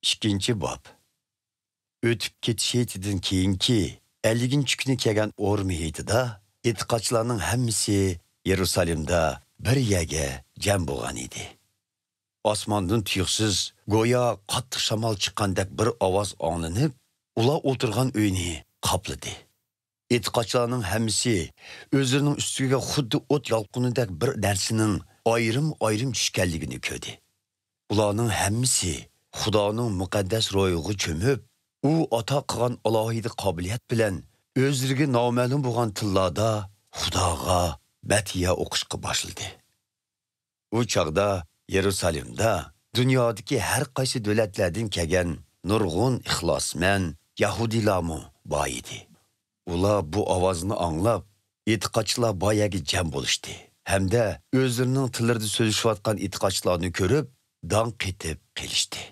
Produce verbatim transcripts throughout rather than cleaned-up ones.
ئىككىنچى باب. ئۆتۈپ كېتىش ھېيتىدىن كېيىنكى ئەللىكىنچى كۈنى كەلگەن ئورمى ھېيتىدا ئېتىقادچىلارنىڭ ھەممىسى يېرۇسالېمدا بىر يەرگە جەم بولغان ئىدى. ئاسماندىن تۇيۇقسىز گويا قاتتىق شامال چىققاندەك بىر ئاۋاز ئاڭلىنىپ، ئۇلار ئولتۇرغان ئۆينى قاپلىدى. ئېتىقادچىلارنىڭ ھەممىسى ئۆزلىرىنىڭ ئۈستىگە خۇددى ئوت يالقۇنىدەك بىر نەرسىنىڭ ئايرىم-ئايرىم چۈشكەنلىكىنى كۆردى. ئۇلارنىڭ ھەممىسى خۇدانىڭ مۇقەددەس روھىغا چۆمۈپ، ئۇ ئاتا قىلغان ئالاھىدە قابىلىيەت بىلەن ئۆزلىرىگە نامەلۇم بولغان تىللاردا خۇداغا مەدھىيە ئوقۇشقا باشلىدى. ئۇ چاغدا يېرۇسالېمدا دۇنيادىكى ھەر قايسى دۆلەتلەردىن كەلگەن نۇرغۇن ئىخلاسمەن يەھۇدىيلارمۇ بار ئىدى. ئۇلار بۇ ئاۋازنى ئاڭلاپ، ئېتىقادچىلار بار يەرگە جەم بولۇشتى ھەمدە ئۆزلىرىنىڭ تىللىرىدا سۆزلىشىۋاتقان ئېتىقادچىلارنى كۆرۈپ، داڭ قېتىپ قېلىشتى.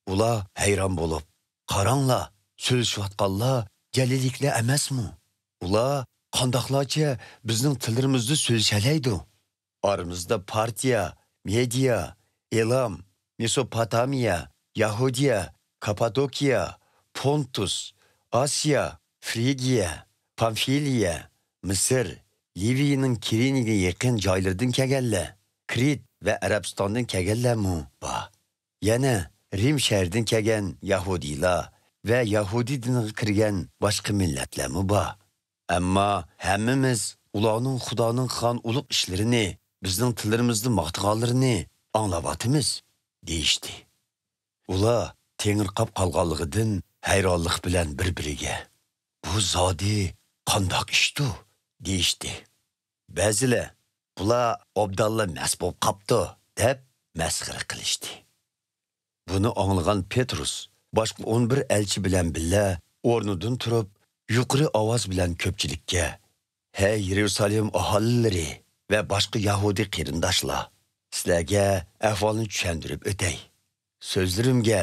ئۇلار ھەيران بولۇپ، «قاراڭلار، سۆزلىشىۋاتقانلار گەلىلىكلەر ئەمەسمۇ؟ ئۇلار قانداقلارچە بىزنىڭ تىللىرىمىزدا سۆزلىشەلەيدۇ؟ ئارىمىزدا پارتىيە، مېدىيا، ئېلام، مېسوپوتامىيە، يەھۇدىيە، كاپپادوكىيە، پونتۇس، ئاسىيا، فرىگىيە، پامفىلىيە، مىسىر، لىۋىيىنىڭ كىرېنىگە يېقىن جايلىرىدىن كەلگەنلەر، كرېت ۋە ئەرەبىستاندىن كەلگەنلەرمۇ بار. يەنە رىم شەھىرىدىن كەلگەن يەھۇدىيلار ۋە يەھۇدىي دىنىغا كىرگەن باشقا مىللەتلەرمۇ بار. ئەمما ھەممىمىز ئۇلارنىڭ خۇدانىڭ قىلغان ئۇلۇغ ئىشلىرىنى بىزنىڭ تىللىرىمىزدا ماختىغانلىرىنى ئاڭلاۋاتىمىز» دېيىشتى. ئۇلار تېڭىرقاپ قالغانلىقىدىن ھەيرانلىق بىلەن بىر-بىرىگە، «بۇ زادى قانداق ئىشتۇ؟» دېيىشتى. بەزىلەر، «بۇلار ئوبدانلا مەست بولۇپ قاپتۇ» دەپ مەسخىرە قىلىشتى. بۇنى ئاڭلىغان پېترۇس باشقا ئون بىر ئەلچى بىلەن بىللە ئورنىدىن تۇرۇپ، يۇقىرى ئاۋاز بىلەن كۆپچىلىككە، «ھەي، يېرۇسالېم ئاھالىلىرى ۋە باشقا يەھۇدىي قېرىنداشلار، سىلەرگە ئەھۋالنى چۈشەندۈرۈپ ئۆتەي. سۆزلىرىمگە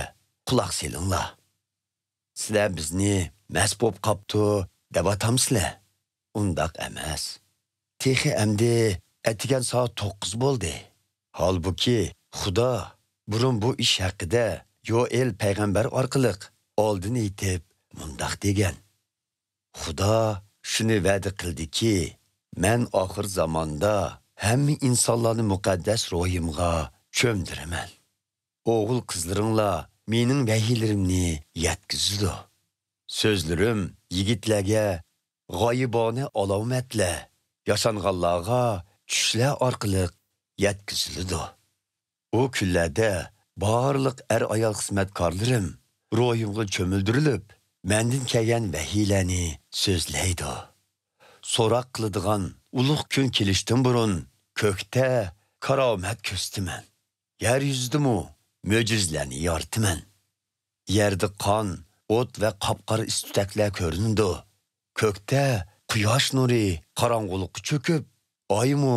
قۇلاق سېلىڭلار. سىلەر بىزنى مەست بولۇپ قاپتۇ دەۋاتامسىلەر؟ ئۇنداق ئەمەس. تېخى ئەمدى ئەتىگەن سائەت توققۇز بولدى. ھالبۇكى، خۇدا بۇرۇن بۇ ئىش ھەققىدە يوئېل پەيغەمبەر ئارقىلىق ئالدىن ئېيتىپ، مۇنداق دېگەن: خۇدا شۇنى ۋەدە قىلدىكى، مەن ئاخىر زاماندا ھەممە ئىنسانلارنى مۇقەددەس روھىمغا چۆمدۈرىمەن. ئوغۇل-قىزلىرىڭلار مېنىڭ ۋەھىيلىرىمنى يەتكۈزىدۇ. سۆزلىرىم يىگىتلەرگە غايىبانە ئالامەتلەر، ياشانغانلارغا چۈشلەر ئارقىلىق يەتكۈزۈلىدۇ. ئۇ كۈنلەردە بارلىق ئەر-ئايال خىزمەتكارلىرىم روھىمغا چۆمۈلدۈرۈلۈپ، مەندىن كەلگەن ۋەھىيلەرنى سۆزلەيدۇ. سوراق قىلىدىغان ئۇلۇغ كۈن كېلىشتىن بۇرۇن كۆكتە كارامەت كۆرسىتىمەن. يەر يۈزىدىمۇ مۆجىزىلەرنى يارىتىمەن. يەردە قان، ئوت ۋە قاپقارا ئىس-تۈتەكلەر كۆرۈنىدۇ. كۆكتە قۇياش نۇرى قاراڭغۇلۇققا چۆكۈپ، ئايمۇ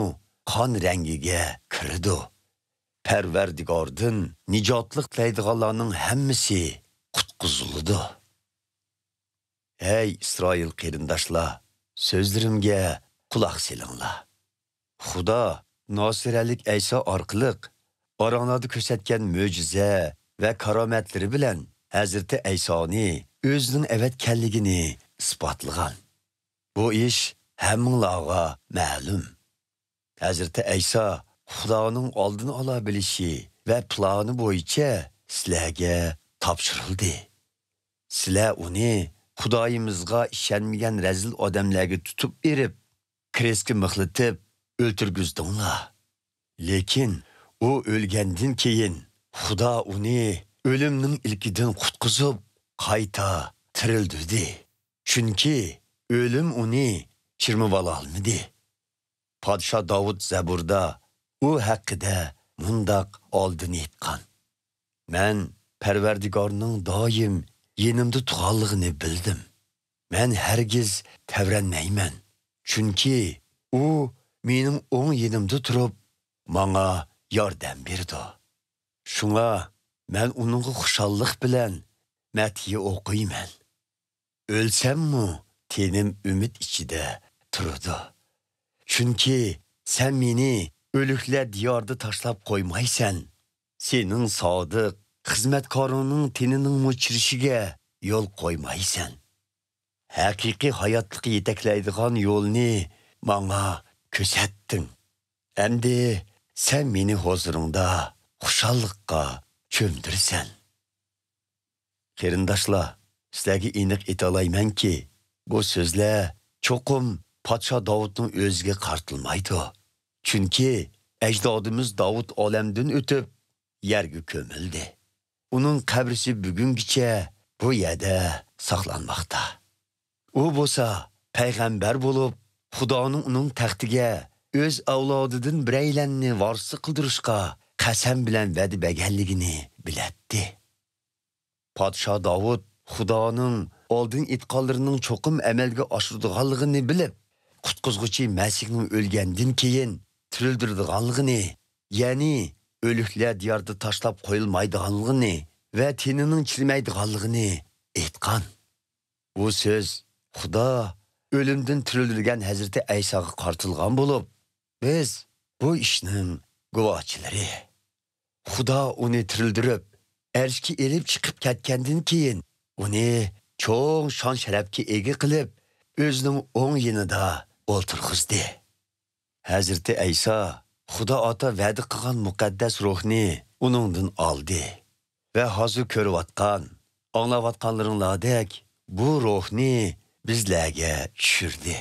قان رەڭگىگە كىرىدۇ. پەرۋەردىگاردىن نىجاتلىق تىلەيدىغانلارنىڭ ھەممىسى قۇتقۇزۇلىدۇ. ھەي ئىسرائىل قېرىنداشلار، سۆزلىرىمگە قۇلاق سېلىڭلار. خۇدا ناسىرەلىك ئەيسا ئارقىلىق ئاراڭلاردا كۆرسەتكەن مۆجىزە ۋە كارامەتلىرى بىلەن ھەزرىتى ئەيسانى ئۆزىنىڭ ئەۋەتكەنلىكىنى ئىسپاتلىغان. بۇ ئىش ھەممىڭلارغا مەلۇم. ھەزرىتى ئەيسا خۇدانىڭ ئالدىنى ئالا بىلىشى ۋە پىلانى بويىچە سىلەرگە تاپشۇرۇلدى. سىلەر ئۇنى خۇدايىمىزغا ئىشەنمىگەن رەزىل ئادەملەرگە تۇتۇپ بېرىپ، كرېستكە مىخلىتىپ ئۆلتۈرگۈزدۈڭلار. لېكىن ئۇ ئۆلگەندىن كېيىن، خۇدا ئۇنى ئۆلۈمنىڭ ئىلكىدىن قۇتقۇزۇپ، قايتا تىرىلدۈردى. چۈنكى ئۆلۈم ئۇنى چىرمىۋالالمىدى. پادىشاھ داۋۇت زەبۇردا ئۇ ھەققىدە مۇنداق ئالدىن ئېيتقان: «مەن پەرۋەردىگارنىڭ دائىم يېنىمدا تۇرغانلىقىنى بىلدىم. مەن ھەرگىز تەۋرەنمەيمەن، چۈنكى ئۇ مېنىڭ ئوڭ يېنىمدا تۇرۇپ، ماڭا ياردەم بېرىدۇ. شۇڭا مەن ئۇنىڭغا خۇشاللىق بىلەن مەدھىيە ئوقۇيمەن. ئۆلسەممۇ تېنىم ئۈمىد ئىچىدە تۇرىدۇ. چۈنكى سەن مېنى ئۆلۈكلەر دىيارىدا تاشلاپ قويمايسەن. سېنىڭ سادىق، خىزمەتكارىڭنىڭ تېنىنىڭمۇ چىرىشىگە يول قويمايسەن. ھەقىقىي ھاياتلىققا يېتەكلەيدىغان يولنى ماڭا كۆرسەتتىڭ. ئەمدى سەن مېنى ھۇزۇرۇڭدا خۇشاللىققا چۆمدۈرىسەن. قېرىنداشلار، سىلەرگە ئېنىق ئېيتالايمەنكى، بۇ سۆزلەر چوقۇم پادىشاھ داۋۇتنىڭ ئۆزىگە قارىتىلمايدۇ. چۈنكى ئەجدادىمىز داۋۇت ئالەمدىن ئۆتۈپ، يەرگە كۆمۈلدى. ئۇنىڭ قەبرىسى بۈگۈنگىچە بۇ يەردە ساقلانماقتا. ئۇ بولسا پەيغەمبەر بولۇپ، خۇدانىڭ ئۇنىڭ تەختىگە ئۆز ئەۋلادىدىن بىرەيلەننى ۋارىسلىق قىلدۇرۇشقا قەسەم بىلەن ۋەدە بەرگەنلىكىنى بىلەتتى. پادىشاھ داۋۇت خۇدانىڭ ئالدىن ئېيتقانلىرىنىڭ چوقۇم ئەمەلگە ئاشىدىغانلىقىنى بىلىپ، قۇتقۇزغۇچى مەسىھنىڭ ئۆلگەندىن كېيىن تىرىلدۈرىدىغانلىقىنى، يەنى ئۆلۈكلەر دىيارىدا تاشلاپ قويۇلمايدىغانلىقىنى ۋە تېنىنىڭ چىرىمەيدىغانلىقىنى ئېيتقان. بۇ سۆز خۇدا ئۆلۈمدىن تىرىلدۈرگەن ھەزرىتى ئەيساغا قارىتىلغان بولۇپ، بىز بۇ ئىشنىڭ گۇۋاھچىلىرى. خۇدا ئۇنى تىرىلدۈرۈپ، ئەرشكە ئېلىپ چىقىپ كەتكەندىن كېيىن، ئۇنى چوڭ شان-شەرەپكە ئىگە قىلىپ، ئۆزىنىڭ ئوڭ يېنىدا ئولتۇرغۇزدى. ھەزرىتى ئەيسا خۇدا ئاتا ۋەدە قىلغان مۇقەددەس روھنى ئۇنىڭدىن ئالدى ۋە ھازىر كۆرۈۋاتقان، ئاڭلاۋاتقانلىرىڭلاردەك بۇ روھنى بىزلەرگە چۈشۈردى.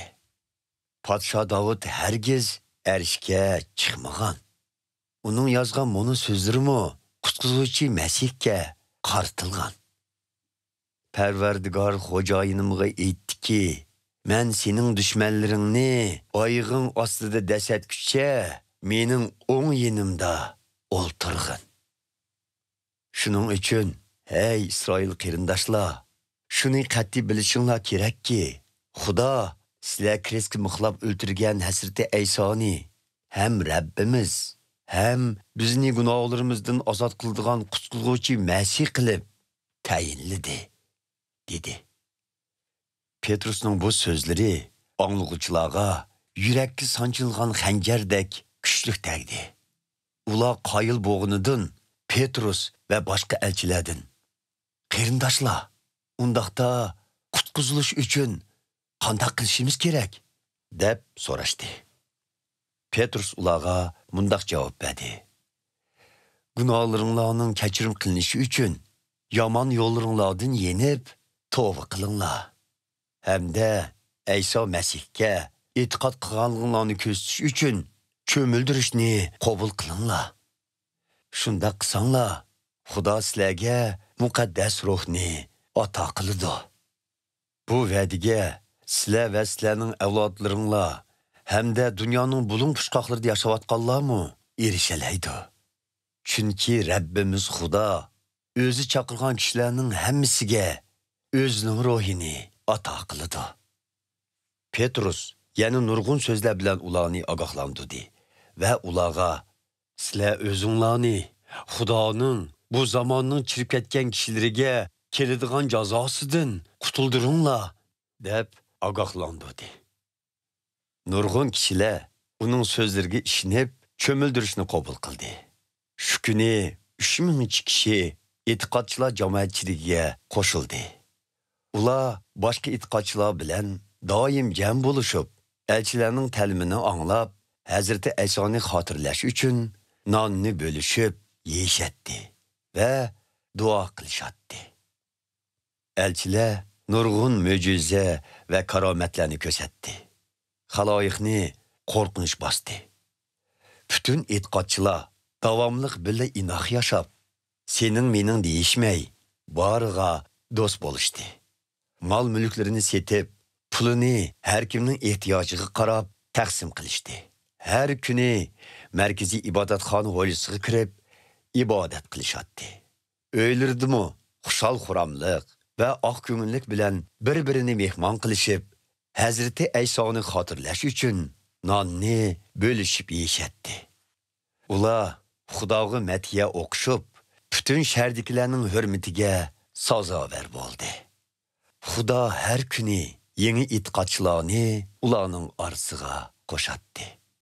پادىشاھ داۋۇت ھەرگىز ئەرشكە چىقمىغان. ئۇنىڭ يازغان مۇنۇ سۆزلىرىمۇ قۇتقۇزغۇچى مەسىھكە قارىتىلغان. پەرۋەردىگار خوجايىنىمغا ئېيتتىكى، مەن سېنىڭ دۈشمەنلىرىڭنى ئايىغىڭ ئاستىدا دەسسەتكۈچە مېنىڭ ئوڭ يېنىمدا ئولتۇرغىن. شۇنىڭ ئۈچۈن، ھەي ئىسرائىل قېرىنداشلار، شۇنى قەتئىي بىلىشىڭلار كېرەككى، خۇدا سىلەر كرېستكە مىخلاپ ئۆلتۈرگەن ھەزرىتى ئەيسانى ھەم رەببىمىز، ھەم بىزنى گۇناھلىرىمىزدىن ئازاد قىلىدىغان قۇتقۇزغۇچى مەسىھ قىلىپ تەيىنلىدى، دېدى. پېترۇسنىڭ بۇ سۆزلىرى ئاڭلىغۇچىلارغا يۈرەككە سانجىلغان خەنجەردەك كۈچلۈك تەگدى. ئۇلار قايىل بولغىنىدىن پېترۇس ۋە باشقا ئەلچىلەردىن، قېرىنداشلار، ئۇنداقتا قۇتقۇزۇلۇش ئۈچۈن قانداق قىلىشىمىز كېرەك؟ دەپ سوراشتى. پېترۇس ئۇلارغا مۇنداق جاۋاب بەردى: گۇناھلىرىڭلارنىڭ كەچۈرۈم قىلىنىشى ئۈچۈن يامان يوللىرىڭلاردىن يېنىپ، توۋا قىلىڭلار. ھەمدە ئەيسا مەسىھكە ئېتىقاد قىلغانلىقىڭلارنى كۆرسىتىش ئۈچۈن چۆمۈلدۈرۈشنى قوبۇل قىلىڭلار. شۇنداق قىلساڭلار، خۇدا سىلەرگە مۇقەددەس روھنى ئاتا قىلىدۇ. بۇ ۋەدىگە سىلەر ۋە سىلەرنىڭ ئەۋلادلىرىڭلار ھەمدە دۇنيانىڭ بۇلۇڭ پۇچقاقلىرىدا ياشاۋاتقانلارمۇ ئېرىشەلەيدۇ. چۈنكى رەببىمىز خۇدا ئۆزى چاقىرغان كىشىلەرنىڭ ھەممىسىگە ئۆزىنىڭ روھىنى ئاتا قىلىدۇ. پېترۇس يەنە نۇرغۇن سۆزلەر بىلەن ئۇلارنى ئاگاھلاندۇردى ۋە ئۇلارغا، سىلەر ئۆزۈڭلارنى خۇدانىڭ بۇ زاماننىڭ چىرىپ كەتكەن كىشىلىرىگە كېلىدىغان جازاسىدىن قۇتۇلدۇرۇڭلار، دەپ ئاگاھلاندۇردى. نۇرغۇن كىشىلەر ئۇنىڭ سۆزلىرىگە ئىشىنىپ، چۆمۈلدۈرۈشنى قوبۇل قىلدى. شۇ كۈنى ئۈچ مىڭچە كىشى ئېتىقادچىلار جامائەتچىلىكىگە قوشۇلدى. ئۇلار باشقا ئېتىقادچىلار بىلەن دائىم جەم بولۇشۇپ، ئەلچىلەرنىڭ تەلىمىنى ئاڭلاپ، ھەزرىتى ئەيسانى خاتىرىلەش ئۈچۈن ناننى بۆلۈشۈپ يېيىشەتتى ۋە دۇئا قىلىشاتتى. ئەلچىلەر نۇرغۇن مۆجىزە ۋە كارامەتلەرنى كۆرسەتتى. خالايىقنى قورقۇنچ باستى. پۈتۈن ئېتىقادچىلار داۋاملىق بىللە ئىناق ياشاپ، سېنىڭ مېنىڭ دېيىشمەي، بارىغا دوست بولۇشتى. مال-مۈلۈكلىرىنى سېتىپ، پۇلىنى ھەر كىمنىڭ ئېھتىياجىغا قاراپ تەقسىم قىلىشتى. ھەر كۈنى مەركىزىي ئىبادەتخانا ھويلىسىغا كىرىپ، ئىبادەت قىلىشاتتى. ئۆيلىرىدىمۇ خۇشال-خۇراملىق ۋە ئاق كۆڭۈللۈك بىلەن بىر-بىرىنى مېھمان قىلىشىپ، ھەزرىتى ئەيسانى خاتىرىلەش ئۈچۈن ناننى بۆلۈشۈپ يېيىشەتتى. ئۇلار خۇداغا مەدھىيە ئوقۇشۇپ، پۈتۈن شەھەردىكىلەرنىڭ ھۆرمىتىگە سازاۋەر بولدى. خۇدا ھەر كۈنى يېڭى ئېتىقادچىلارنى ئۇلارنىڭ ئارىسىغا قوشاتتى.